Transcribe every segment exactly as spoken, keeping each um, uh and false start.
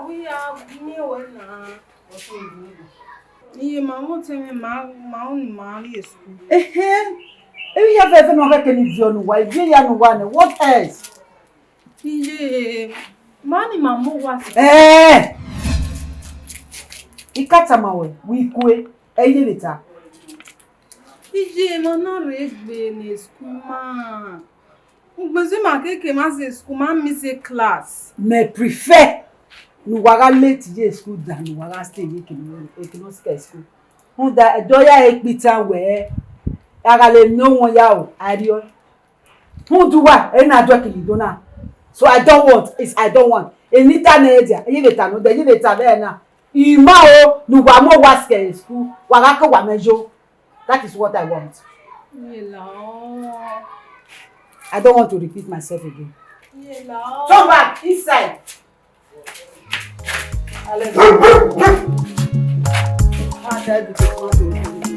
Wi ya miẹn wẹ na, ọtẹn ru. Iye ma vbe otẹn mwẹ, ma, ma ru ne ima rrie school. Ehe, emwi hia fẹfẹ ne ọ khẹke ne I viọ ne uwa, I viọ ya ne uwa nẹ, what else? Iye, ma ne ima mu owa si. Eh! I ka tama wẹ, wẹ I kue, ẹ i ye vbe ta. Iye, ma na rre egbe ne school ma. Ugbẹn zẹ ma keke ma zẹ school, ma miss class. Mẹ prefer ne uwa gha late ye school than ne uwa gha stay ye eke ne, eke ne ọ sika school. Rhunmwuda ẹdẹ ọ ya re kpitan wẹẹ, a gha le miẹn owẹn ya o, a rriọ. Rhunmwuda uwa, ẹ na do ẹki lido na. So I don't want, is I don't want. Eni ta nẹ dia, ẹ i vbe ta nọ, ẹ i vbe ta vbe na. I ma o, ne uwa mu owa sẹ school, wa gha ke owa mwẹ yo. That is what I want. Iye la o. I don't want to repeat myself again. Iye la o. Turn back inside. Alex. How dare you take my phone from me?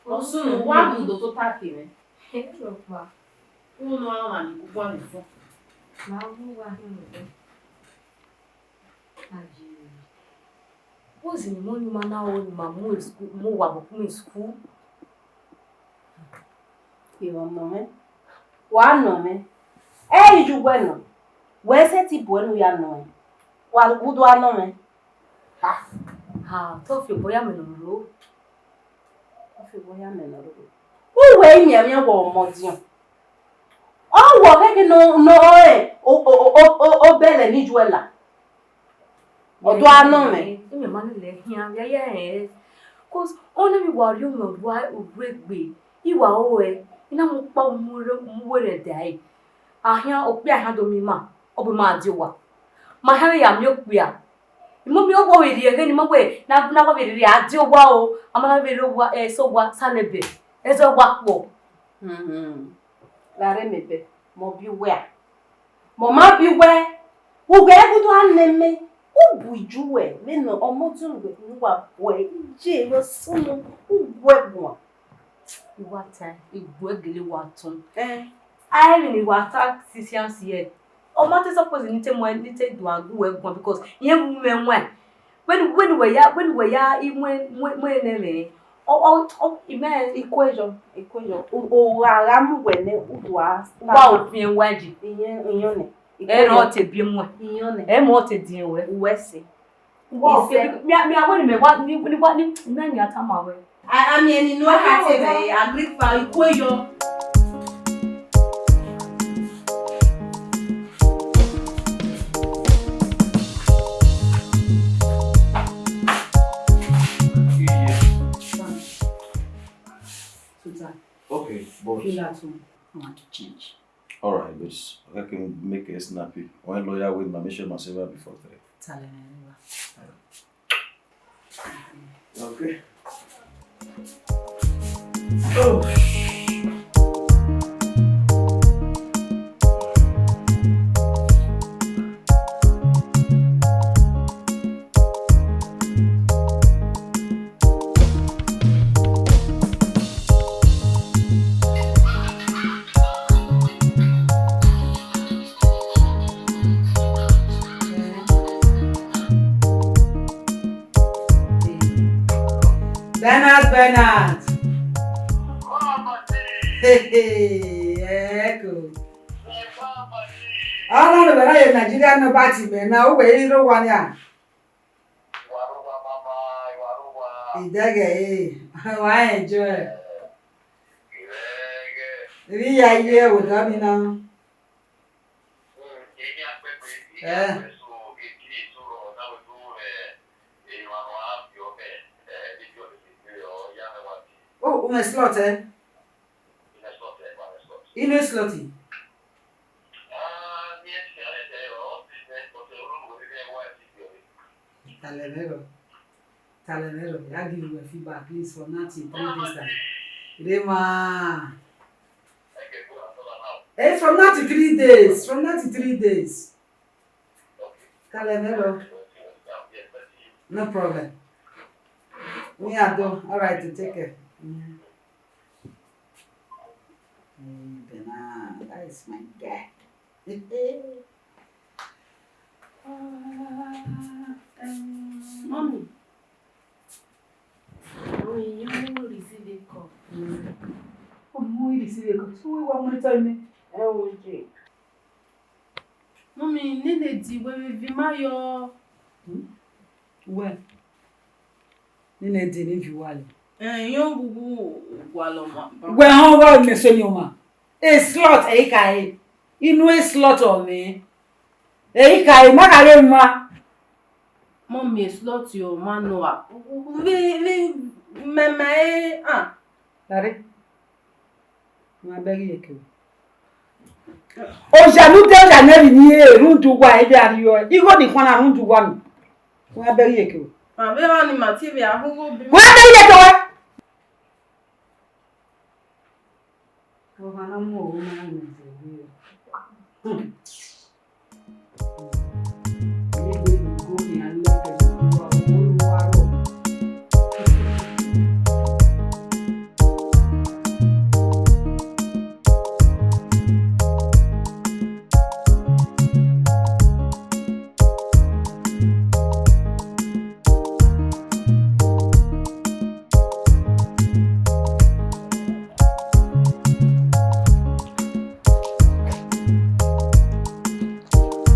Ọ sunu, wa gu do tota ke mwẹ. Rhọkpa. Unu a wa ni gu wa ni fo. Ma gu wa hin. Aye. What's the money man now? Ma mu school, mu wa bu mu school. Irọ nọ mwẹ. Wa nọ mwẹ. Ẹ i ju wẹ nọ. Wẹ sẹtin bu ẹre ne u ya nọ mwẹ. Wa gu do a nọ mwẹ. Ha, ha, te ọ fi obọ ya mẹ ne ọ roro. Ọ fi obọ ya mẹ ne ọ roro. Uwẹ i miẹn mwẹ wẹ ọmọdiọn. Ọ wọ khẹke ne ọ, ne ọ rẹn o, o, o, o, o, obẹlẹ ni ju ẹla. Ọ do a nọ mwẹ. Imẹ ma ni lẹ khian vbe ya rẹn. Cause ọ na vbe wa rhie mwẹ orhu egbe, I wa ru ẹe, I na mu ukpa mu rre, mu werriẹ da ẹre. A khian okpia khian do miẹn ima, ọ bu ima die owa. Ma khian vbe ya miẹn okpia. Imọmiẹn owa vbe rhie ẹghẹ ne ima wẹ na, na wa vbe rhie a die owa o, a ma na vbe rhie owa, eh, sẹ owa sa lẹbẹ, ẹzọ owa kpọ. Hmm. Gha rre mẹ bẹ, mẹ ọ biẹ uwẹ a? Mẹ ọ ma biẹ uwẹ, ughẹ ẹ gu do a nọ mẹ, u bu iju uwẹ, vbene ọmọdiọn uwẹ ne uwa bu ẹre, iye vbe sunu, u gu ẹre guan. I wa tae, I gu ẹre gele wa tọn. Eh. A emwi ne I wa ta sisian si ẹre. Ọ ma te suppose ne I te mu ẹre, ne I te do a gu ẹre guan because irẹn wu mwẹ waẹn. Vbene, vbene uwẹ ya, vbene uwẹ ya i mu ẹre, mu ẹre, mu ẹre nẹ mwẹ, ọ, ọ, ọ, I mẹ. I kue yọ, I kue yọ. U, u gha, gha mu uwẹ nẹ, u do a wa ofiẹn wa ji. Iyẹn, iyẹn nẹ. Ẹ rọ te biẹ mu ẹre. Iyẹn nẹ. Ẹ mọ te diẹn wẹ. Uwẹ sẹ. Wọ, isẹ. Mi, mi a wẹ ne mẹ wa, ni, ni wa, ni, na ni a tama wẹ. A, a miẹn ni nọ kha te vbe Agripa, I kue yọ. But feel at home. I want to change. All right, but I can make it snappy. When lawyer win, I make sure myself before three. Tell him. Okay. Oh. Bernard, Bernard. Hey, hey, ẹ kọ. Ọna ne Bernard ye Nigeria nọ ba ti mẹ na, uwẹ i rre owa nia. Idẹghẹ, eh, wa enjoy. Vbe I ya ye ẹvbo da ni na. Eh. Oh, u mwẹ slot, eh? Inu slot? Talẹ mwẹ rọ. Talẹ mwẹ rọ. Ya give you a feedback, please, from now till three days time. Rema. Eh, from now to three days. From now to three days. Talẹ mwẹ rọ. No problem. Me, I do. All right, take care. Mm. Mm, Bernard, that is my guy. Ah, um, Mommy, oh, you receive a call. Mm. Oh, you receive a call. So we were monitoring me. Ẹ wo je. Mummy, nene di wẹ vbe viọ ima yọ. Hmm? Wẹ, nene di ne viọ uwa yọ. Eh, iran ghughu gualọ ma. Wẹ họn ọghe mẹ sẹ ọmwa. E slot ẹ i ka re. Inu e slot ọ mwẹ. Ẹ i ka re, ma ka re ma. Mummy, e slot ọ ma nọ a. Vbe, vbe, mẹ, mẹ, eh, ah. Dare. Wa bẹghe iyeke o. Oja ne u de, oja ne emwi ni re rhunmwuda uwa, ẹ i vbe arriọ, igho ni khuan na rhunmwuda uwa nọ. Wa bẹghe iyeke o. Ma vbe emwa ni ma tie vbe a hughe obi. Wa bẹghe iyeke wẹ. Ọmwa ne ọ mu ohu na rẹn ẹzẹ vbe. Hmm.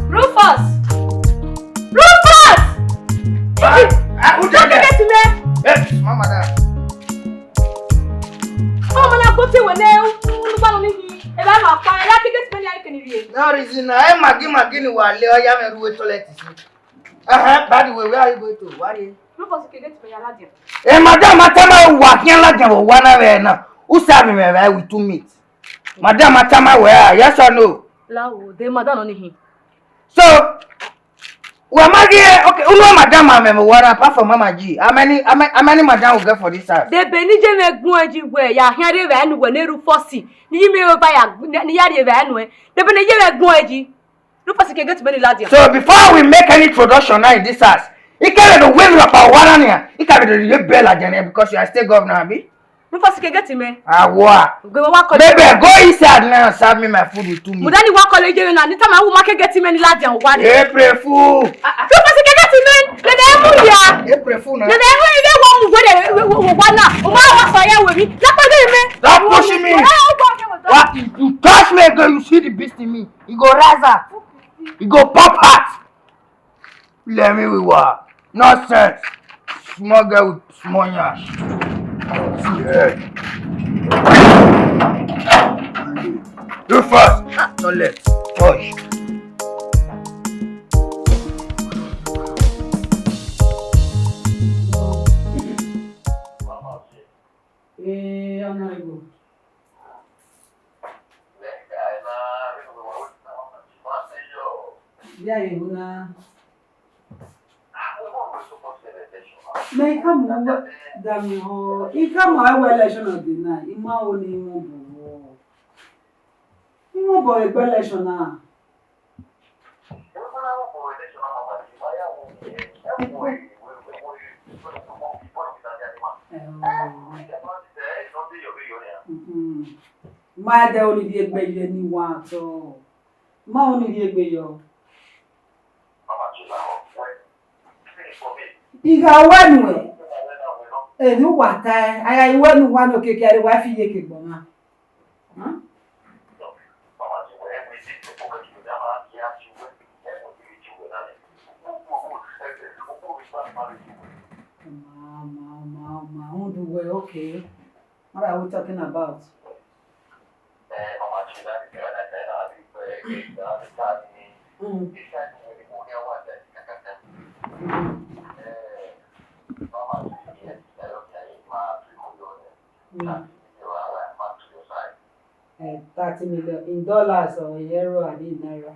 Rufus! Rufus! Ah, ah, who dey there? Get in there! Hey, mama, that. Ọmọ na gbọ́ tí wọ́n lé ń bá wọn níbi ẹ̀rọ àpá ẹ̀rọ akéde tí wọ́n ní ayé kìnìún yẹn. No reason na. Ẹ magi magi ni wà lé ọyá mi ruwe toilet sí. Uh-huh, by the way, where are you going to? Where are you? Rufus kì í gé tìmọ̀ yàrá jẹ. Eh, madam, atama wa kian la jẹ wa na we na. Who serve me with two meat? Madam, atama we, ah, yes or no? Lawo, the madam no need him. So, we are married, okay, who know madam, I'm a water, apart from Mama G. How many, how many, how many madam we get for this house? The Benije me gbun eji we, ya here we anu we ne Rufus. Ni yi me over ya, ni ya re we anu e. The Benije me gbun eji. Rufus kì í gé tìmọ̀ ní ladian. So before we make any introduction now in this house, he can do win rapa warania. He can be the bell again because you are state governor, abi? Rufus kì í gé tìmọ̀. Ah, wa. Go wa call. Baby, go inside now and serve me my food with two meat. Mo dani wa call eje na, ni tama wu ma kì í gé tìmọ̀ ní ladian wa ni. April fool. Rufus kì í gé tìmọ̀. Dede mu ya. April fool na. Dede mu ile wo mu wede wo wa na. O ma wa so ya we mi. Na pa de me. Stop pushing me. What? If you touch me again, you see the beast in me. E go rise up. E go pop out. Let me we wa. Nonsense. Small girl with small nyash. See head. You first. Don't let. Hush. Eh, Honorable. Ya ye hu na. Mẹ I ka mu da mi ho, I ka mu ẹ wẹ election na dee na, I ma ho ne I mu bu vbọ. I mu bu vbe egbe election na. Ma dẹ oni rhie egbe ye ni wa tọ. Ma oni rhie egbe yọ. I gha wẹ nuẹn, emwi uwa tae, a gha wẹ ne uwa nọ keke ẹre wa fi ye ke gbọmwa. Ma, ma, ma, ma, who do well, okay. What are we talking about? Mm. Mm. Eh, thirty million in dollars or in euro and in naira?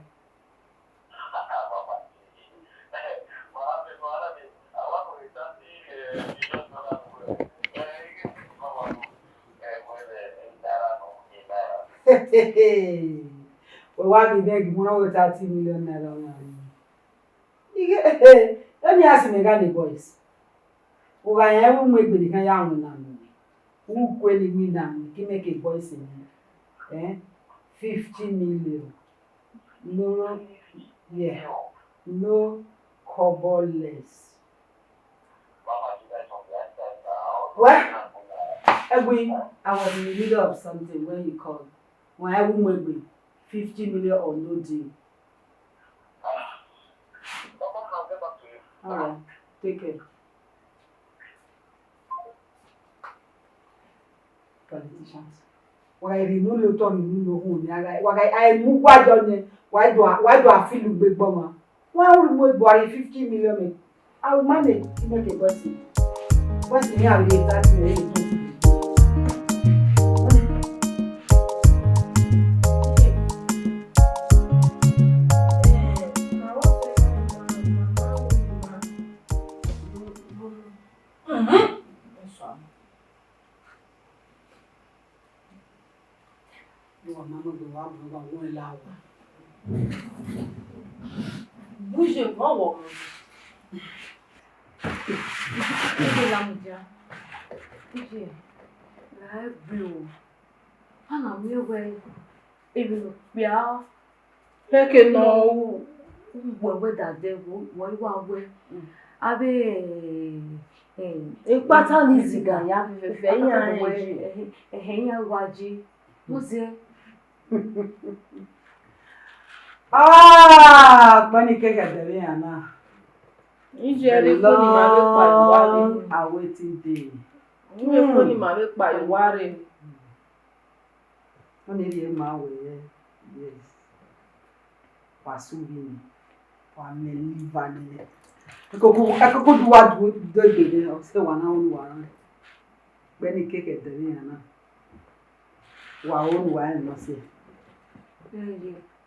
Wẹ wa ghi beg mu na wẹ thirty million naira ọna. Ighe, ọni a si mẹ gha ne boys. U gha rẹn ẹvbo mu egbe ne I khian ya winna nuẹn, u kue ne I winna nuẹn, ke imẹ ke boys mwẹ, eh, fifty million, no, yeah, no kobo less. Well, Egbe, I was in the middle of something when you called. Wẹ rẹn ẹvbo mu egbe, fifty million or no deal. All right, take care. Politicians. Wa gha rhie unu lo otọ, rhie unu lo okhunmwu, a gha, wa gha, a i mu uwa yọ nẹ, wa i do, wa i do a feel ugbe gbe ọmwa. Wa ru mu egbe, wa rhie fifty million mẹ. I will manage to make a person. Person here will be that way. Wa ma nọ gbe wa bu wa wọ la wa. Buje, wọ wọ. Buje, la mu dia. Buje, la egbe o. Ana miẹn wẹ emwi ne okpia, eke ne ọ wẹ wẹ da dẹ, wẹ wa wẹ. Avbe, eh, ekpata ni ziga ya fẹfẹfẹ, iran rẹn yi. Ẹhẹn, iran wa yi. Muzie. Ah, ọkpẹn ni kẹkẹ dẹrriọ iran na. Iye ẹre kpo ni ma vbe kpa ye uwa rre. Long awaited day. Iye ẹre kpo ni ma vbe kpa ye uwa rre. Ọni rhie ma wẹ, yes. Wa sẹ uvbi ni, wa mẹ liva nẹ. Ẹkoko, ẹkoko do wa do, do egbe nẹ, ọ sẹ wa na ru ne uwa rẹn. Ọkpẹn ni kẹkẹ dẹrriọ iran na. Wa ru ne uwa rẹn nọ sẹ.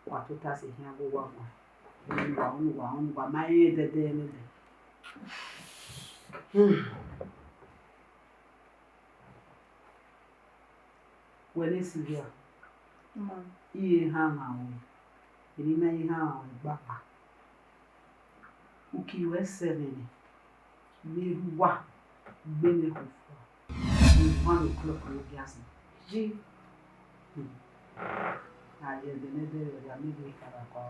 Wa tota sẹ khian vbe uwa guan. Wa ru ne uwa, ru ne uwa, ru ne uwa, ma rẹn ẹdẹdẹ ẹmwẹ dẹ. Hmm. Wẹ ne Sylvia, ma, I ye hanmwa ruẹ, eni na ye hanmwa ruẹ gbagba. Uki ruẹ sẹ mwẹ nẹ, ne erha uwa gbe mwẹ khofua, ne one o'clock ne ọ gia sẹ. Yi. Hmm. A ye ẹdẹ ne ẹdẹ rẹ, a miẹn vbe kara kua.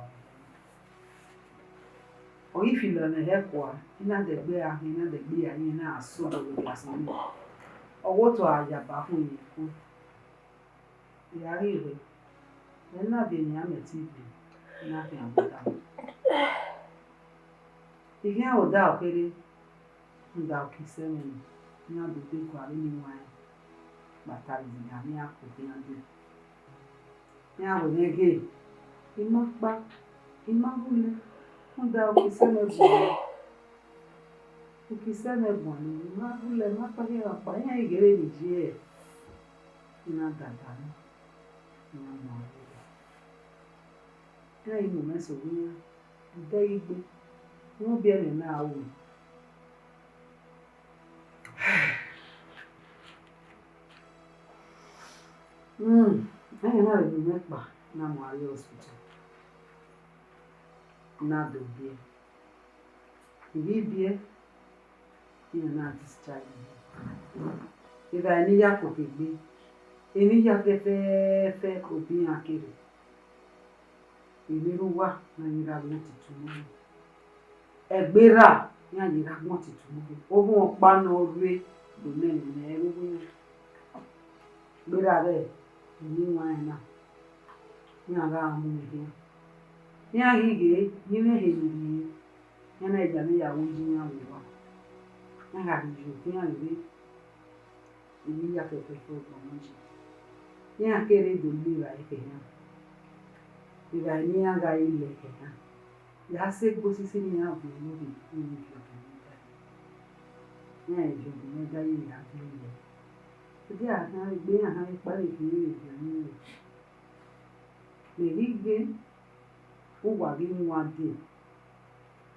Ọ ghi filo mwẹ hẹ kua, I na dẹgbe ra khian, I na dẹgbe ra khian, I na so obọ vbe asan nii. Ọ wo to a ya ba khun ye ku. I gha ghi rre, ẹ na viọ eni a mẹ te ive, I na khian vbe odaro. I khian vbe odaro kherhe, rhunmwuda uki sẹ mwẹ nẹ, I na do de gua vbene I wanrẹn, kpata vbe izigan ne iran koko iran dee. Iran wẹ mwẹ ghe, I ma kpa, I ma rhulẹ, rhunmwuda uki sẹ mwẹ guan nẹ. Uki sẹ mwẹ guan nẹ, I ma rhulẹ, I ma kpa khian kpa, iran i ghe vbene I ye, I na dada nẹ, I na ma rre. Iran i mu mwẹ sẹ ovbi iran. Idẹghe igbe, ne u biẹ mwẹ na ru. Hmm, ẹghẹ na vbe unu ẹkpa na mu a rrie hospital, na do biẹ. I ghi biẹ, iran na discharge mwẹ. Evbare ne I ya koko egbe, emwi hia fẹfẹẹfẹ obọ iran kere. Emwi rre uwa na ghi ra agbọn tutu nẹ. Ẹgbe ra, iran ye ra agbọn tutu nẹ. Ovbi ọkpa ne ọ rre do nene mwẹ ẹre uwu iran. Gberra vbe emwi ne I wanrẹn na, iran gha mu mwẹ khian. Iran ghi ghe, ne I mwẹ ehe ne I rhie, iran na ya ne ya ru iye iran vbe owa. Iran gha rhie iye, iran rre. Emwi hia fẹfẹẹfẹ ọgbọn nọ yi. Iran kere do le evbare ekhẹ na. Evbare ne iran gha re lẹ ekhẹ na, ya sẹ egbe osisi ne iran viọ ne ovbi ne iran viọ ọdọ mwẹ da. Iran viọ ọdọ mwẹ da ye ya viọ lẹ. Ẹdẹ a khian egbe iran khian vbe kpa vbe khin vbe viọ ne iran. Mẹ ghi ghe, uwa ghi wan dee.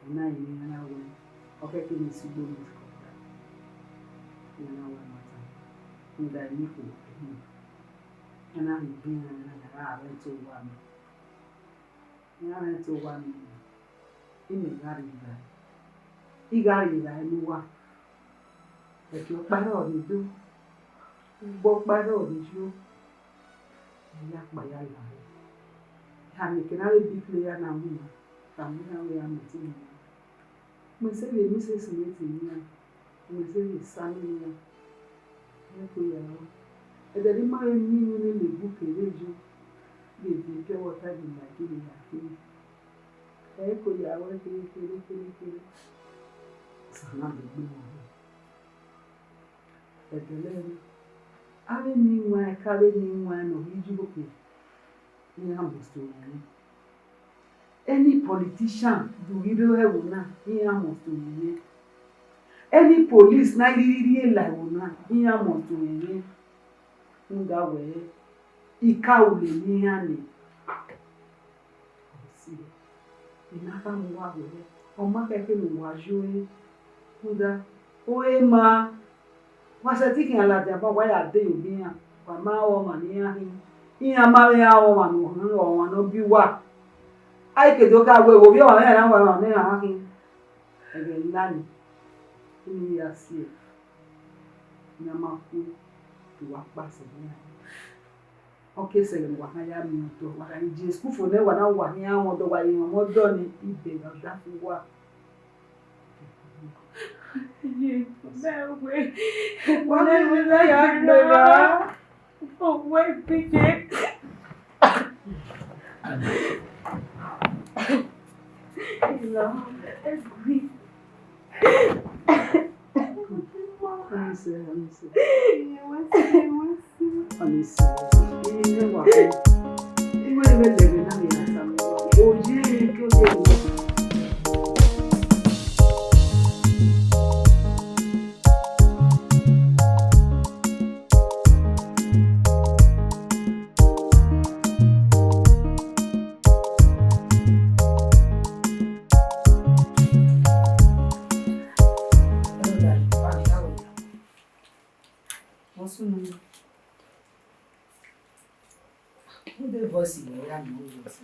Ena emwi iran na wẹẹ, ọ khẹke ne I sẹ ugbo ne I kọta. Iran na wẹẹ ẹmwata, rhunmwuda emwi khuo khin. Iran na rhie egbe iran na ya gha rẹn te owa mẹ. Iran rẹn te owa mẹ, imẹ gha rrie evbare. I gha rrie evbare ne uwa. Ẹki ọkpa rrọọ ne I do, ugbo ọkpa rrọọ ne I yo, I ya kpa ya evbare. Iran ni ke na vbe big player na winna, ta mu iran wẹẹ iran mẹ te winna. Mẹ sẹ vbe miss Smith winna, mẹ sẹ vbe Sammy winna. Ẹ ko ya ru. Ẹdẹ ne ima vbe miẹn iwinna ne ebo kevbe eyo, vbe viọ pure water vbe ima gele ya khin. Ẹ ko ya ru kere kere kere kere. Osa na vbe gbe mwẹ ọhọ. Ẹdẹlẹ, avbe eni iwan ẹka, avbe eni iwan ne ọ ghi ye Europe, iran must to rẹn. Any politician do ghi rre ẹvbo na, iran must to rẹn. Any police na rhirhi rhie la ẹvbo na, iran must to rẹn. Rhunmwuda wẹẹ, ika ule ne iran nẹ. Ena gha mu uwa wẹẹ, ọ ma khẹke ne uwa yo ẹre, rhunmwuda, ore ma, wa sẹtin khian ladian ban, wa ya de ye obọ iran, wa ma re ọmwa ne iran khin, iran ma vbe iran re ọmwa ne ọ khin, ọmwa ne ọ biẹ uwa. A i ke do ka wẹẹ, vbe ovbi ọmwa mwẹ iran wa emwa ne iran khin. Ẹghẹ ne I la nii, ne I ya si ẹe, ne a ma ku, te uwa kpa sẹ ne iran. Ọ ke sẹ ẹghẹ ne uwa na ya miẹn ọdọ, wa gha ye school fo nẹ, wa na wa khian mwẹ ọdọ, wa ye mwẹ ọdọ ni, ibẹgha ọdafẹn uwa. Ye, bẹghe, wa ne ya gberra. Owe gbije. Lọ, egui. Honestly, honestly. Honestly. Iye ne wa kọ. Iwe ne lẹghẹ na ni ata. Oye ni ke oye ni. What's your name? Who the voice in your ear? No voice.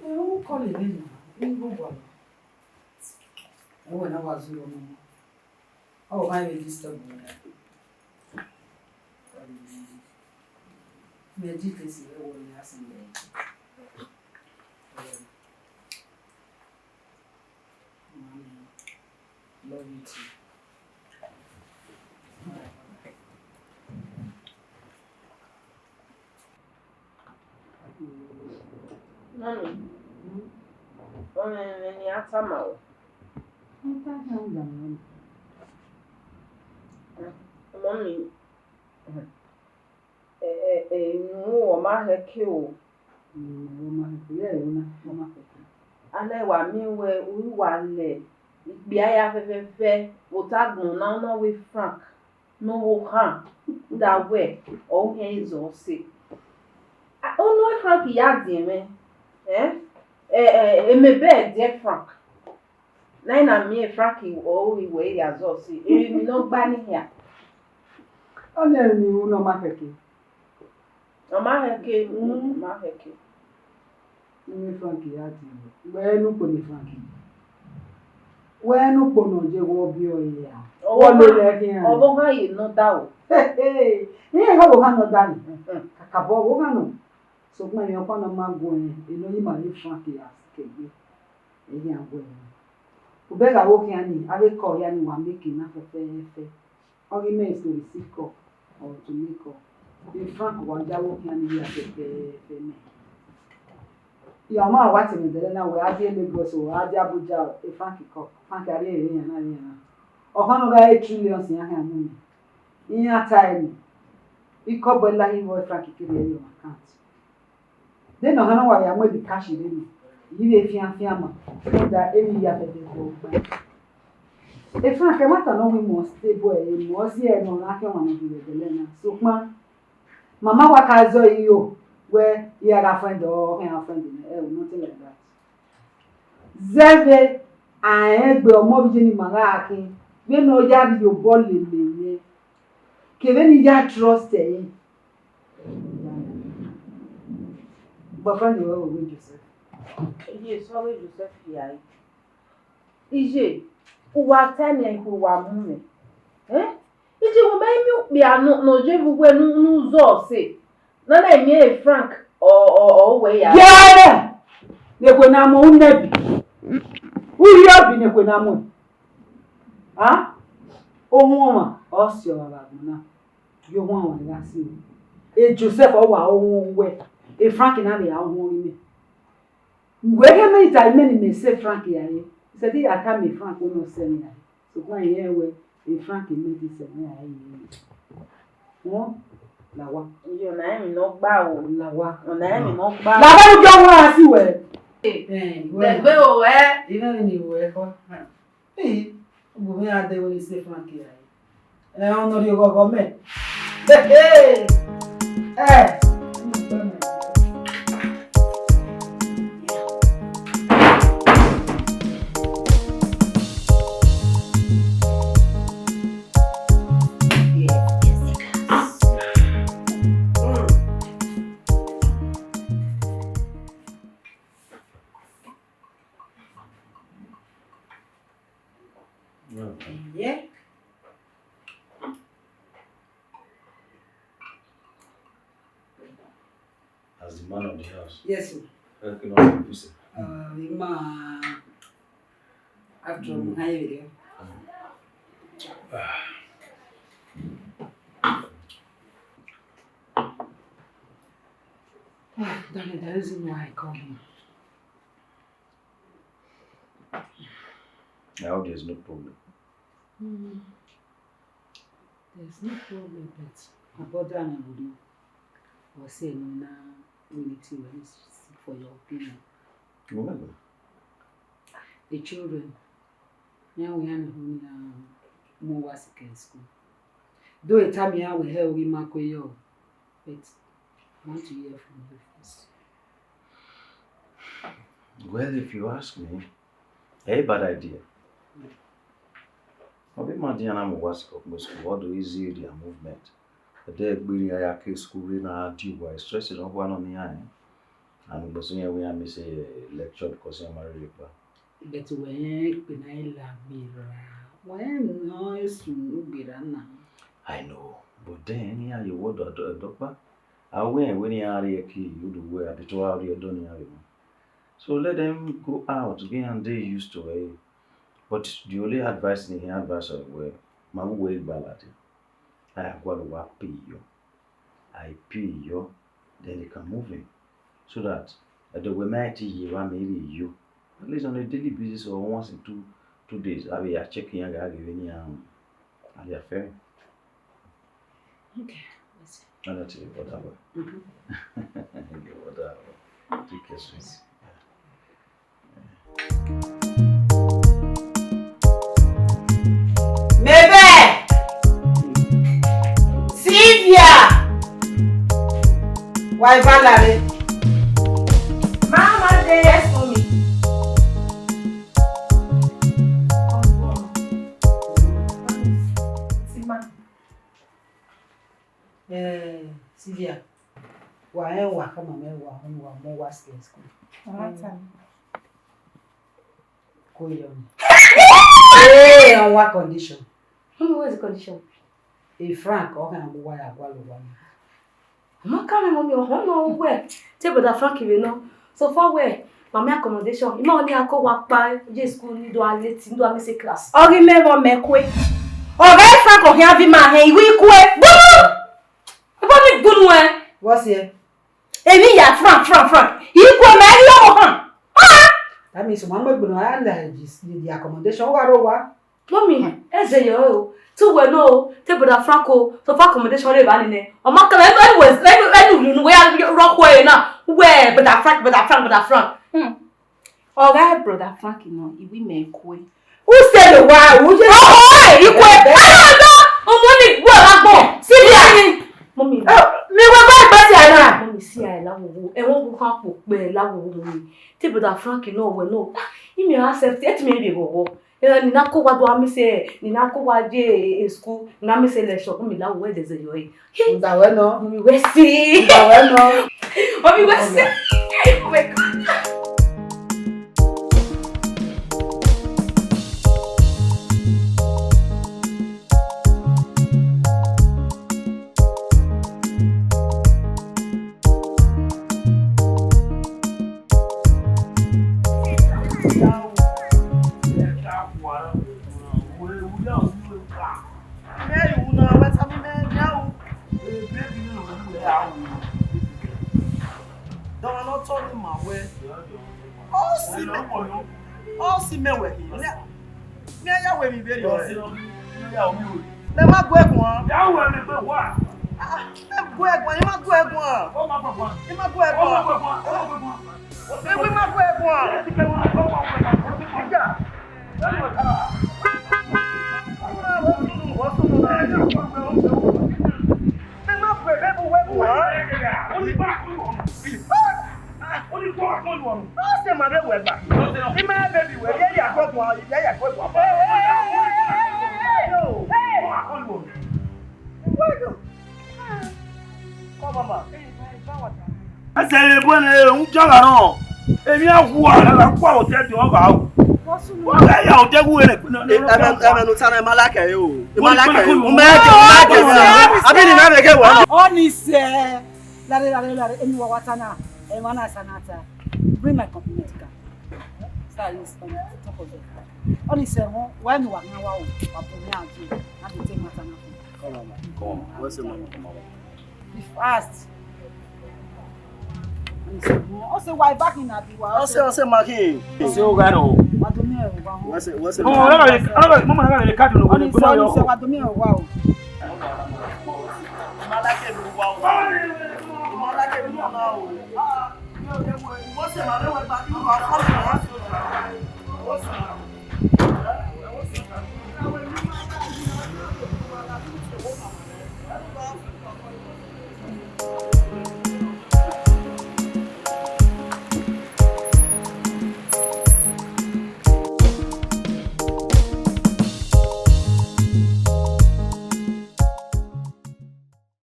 Eh, who call again now? Who go go? Oh, when I was your mama. Oh, why will you disturb me? Meditate, you will listen. Mommy, love you too. All right, bye-bye. Mommy, ọmọ ẹmwẹ ne a tama ruẹ? Mommy, ẹ, ẹ, ẹ, unu ọ ma hẹke o. Unu ọ ma hẹke, yẹ, unu ọ ma hẹke. Ana wa miẹn wẹẹ u wa lẹ ikpia hia fẹfẹfẹ vbe ota agbọn na, ọ na wẹẹ Frank ne ọ vbe khan, rhunmwuda wẹẹ ọ khian zẹ ọse. A, Unu Frank ya diẹn mwẹ, eh? Eh, eh, emebe ẹdiẹ Frank. Na i na miẹn Frank ọre u ghi wẹ ya zọ sẹ, emwi ne ọ gba ni hia. Ọnii ẹre ne u na ma khẹke. Ọ ma khẹke, mm, ọ ma khẹke. Unu Frank ya diẹn mwẹ. Wẹ ne ukpo ne Frank. Wẹ ne ukpo ne ọ ye wẹ ọ biẹ ọre ya. Ọvbokhan, ọvbokhan ye ne ọ da o. Iran ọvbokhan ne ọ da ni. Kakabọ ọvbokhan nọ. Sokpan emwi ọkpa ne ọ ma guẹ, eno yi ma vbe Frank ya kegbe, eyan guẹ. Ubẹgha vbe okhian ni, avbe call hia ni wa make na fẹfẹfẹ. Ọ ghi mẹ to receive call or to make call. E Frank wa ya vbe okhian ni ya fẹfẹfẹ mẹ. Ya ma wa te mwẹ dẹlẹ na, wẹ a die Lagos, wẹ a die Abuja, e Frank call. Frank a rhie iran na, iran na. Ọkhan ne ọ gha re trillions iran khian mu mẹ. Iran ta ẹre ni. Ikọbọ lahi vbe Frank kevbe ẹre ye account. Dena ọhan ne wa ya mu ẹdẹ cash rre ni, I vbe fian fian ma, rhunmwuda emwi hia fẹfẹfẹ ọgba. E Frank, ẹmwata ne ọ wẹ imọ stable ẹre, imọ ọ si ẹre ne ọ na khian ọmwa ne ọ ghi vbe ẹdẹlẹ na. Sokpan, mama wa ka zẹ ọre iro, wẹ, I gha friend ọre, ọ khian friend nẹ, ẹo, nothing like that. Zẹvbe a rẹn egbe ọmọ vbe iye ne ima gha khin, vbene ọ ya rhie obọ lele mwẹ, kevbe ne I ya trust ẹre. Boyfriend ruẹ wẹ Joseph. Iye, sẹ ọghe Joseph hia re. Iye, uwa ta ẹmwẹ ikhuo uwa mu mwẹ. Eh? Iye, wẹ ma i miẹn okpia nọ, nọ ye vbe uwẹ ne u, ne u zọ ọse. Na na miẹn Frank, ọ, ọ, ọ wẹ ya. Yẹrẹ! Nekhue na mu, u nẹbi. U rhie ọbi nekhue na mu. A? Ohun ọmwa, ọ si ọmwa vbe agbọn na. Ye ohun ọmwa gha si. E Joseph, ọ wa ohun wẹ. E Frank na vbe a ohun ọghe mẹ. Wẹ ghe mẹ i ta imẹ ne imẹ sẹ Frank ya re. Sẹtin ya tama Frank ne ọ sẹ mwẹ ya re. Sokpan irẹn wẹ, e Frank mẹ te sẹ mwẹ ya re. Wọ, la owa. Iye, ọna emwi ne ọ gba o. La owa. Ọna emwi ne ọ gba. La owa, u jọ wan a si wẹ. Eh, wẹ. Dẹgbe o, ẹ. Irẹn ni wẹ kọ. Ee, ugbẹn mwẹ a dẹ wẹ ne sẹ Frank ya re. Ẹ, ọna rhie oghọghọ mẹ. Hey, hey. Ẹ. Yeah. As the man of the house. Yes, sir. Ẹ kí ló ń fi ṣe? Uh, ima after Mm. High video. Ah, darling, the reason why I called you. I hope there's no problem. Mm. There's no problem, but my brother and I will do. I was saying, no, we need to seek for your opinion. Whatever. The children, now we are in home now, more was in school. Though a time here we have we mark you, but I want to hear from you first. Well, if you ask me, a bad idea. Ọ be ma dia na mu wa sikọ kpẹ school, all the easy their movement. Ẹdẹ gbe ni a ya ke school re na di wa stress no wa no ni a. And gbọsọ yẹn we am say lecture because yẹn marry pa. But wẹ rẹn ekpe na i la gberra, wẹ rẹn nọ esu unu gberra na. I know, but then iran ye word ọdọ, ọdọ kpa. A wẹ rẹn wẹ ne iran rhie ẹki ye odo wẹ a be to ra rhie ẹdọ ne iran vbe emwa. So let them go out, get and they used to it. But the only advice ni he advice of wẹ, ma wu wẹ igba ladian. A ya gualọ wa pay yọ. I pay yọ, then they can move in. So that, uh, the women might ye wa me yo. At least on a daily basis or once in two, two days, I will check in and give any, um, and they are fair. Okay, let's see. And that's it, whatever. Mm-hmm. Okay, whatever. Take care, sweet. Mebe! Sylvia! Wa eva lare. Yes, mommy. Tima. Eh, Sylvia, wa rẹn wa khama mẹ wa họn wa mu wa ski school. Mama tell me. Ko yo. Eh, on one condition. Mommy, what is the condition? E Frank, ọ khan mu wa ya gualọ owa na. Ọ ma ka mwẹ, mommy, ọ họn nọ wẹ, te brother Frank vbe nọ. So far wẹ, ma miẹn accommodation, I ma họn ne iran ko wa kpa ye school, ne I do a late, ne I do a miss class. Ọ ghi mẹ vbe ọ mẹ kue. Ọ ghe Frank ọ khian viọ ima hẹn, I wi kue. Boo! Ebo ni gbunu ẹ. What's here? Emwi ya Frank, Frank, Frank. I kue mẹ ghi ọmọ họn. Ah! That means, ma mu egbe nọ, a na the, the accommodation, ọ gha rre owa. Mommy, ẹ zẹ yọ o. Te uwẹ nọ o, te brother Frank o, so far accommodation rre evba nene. Ọ ma kẹmwẹ, anyways, any, any unu wẹ ya rọ khuẹ na, wẹ brother Frank, brother Frank, brother Frank. Hmm. Ọ gha brother Frank nọ, I wi mẹ kue. U sẹ ne wa, u je. Oh, oh, I kue. Ah, no, ọmọ ni gbe ọmọ agbọn. Sylvia. Mommy. Oh, mi wẹ gba gba si ana. Mommy, si a la wo wo. Ẹ won bu khan kpo kpe la wo wo, mommy. Te brother Frank nọ wẹ nọ. Ah, I miẹn accept, ẹ te miẹn vbe ghọghọ. Eh, ne I na ko wa do a miss, ne I na ko wa ye, eh, school, ne I na miss lecture, u miẹn la wẹ dẹzẹ yọ, eh. Uda wẹ nọ. Mommy, wẹ si. Uda wẹ nọ. Mommy, wẹ si. Oh my God. Dọmwa ne ọ tọ ne ima wẹ, ọ si mẹ, ọ si mẹ wẹ hin. Mẹ ya wẹ emwi vberriọ. Mẹ ma gu ẹre guan. Ya wẹ emwi vberriọ. Ah, mẹ gu ẹre guan, I ma gu ẹre guan. Ọ ma gu ẹre guan. I ma gu ẹre guan. Ọ ma gu ẹre guan. Ọ ma gu ẹre guan. Emwi ma gu ẹre guan. Ọ ma gu ẹre guan. Mẹ ma gu ẹre vbe uwẹ guan. Ọ sẹ ma vbe wẹ gba. I ma vbe bi wẹ, I ya ya gu ẹre guan, I ya ya gu ẹre guan. Come, mama. Ẹsẹ rẹ bọ ne un jọ gha rọ. Emwi a wu ara la kua otẹ di ọgha o. Wa gha ya otẹ wu ere. Ẹmẹ, ẹmẹ ne u ta na, I ma like ẹre o. I ma like ẹre. U ma like, u ma like ẹre. Abi ni na vbe ke wẹ. Ọ ni sẹ. Lare, lare, lare, emwi wa wa ta na, emwa na sa na ta. Bring my compliment, ka. Sir, yes, on top of it. Ọ ni sẹ wọn, why no wa na wa o, wa bu mi aju, na be take matter na. Come on, man. Come on, man. What's the man? Come on. Be fast. Ọ ni sẹ wọn, ọ sẹ wa back in abi wa. Ọ sẹ, ọ sẹ ma khin. Ọ sẹ o ga ro. Wa do mi ẹrọ wa. What's the, what's the man? Ọ, ọ, ọ, ọ, mama na ga le card no. Ọ ni sẹ, ọ ni sẹ wa do mi ẹrọ wa o.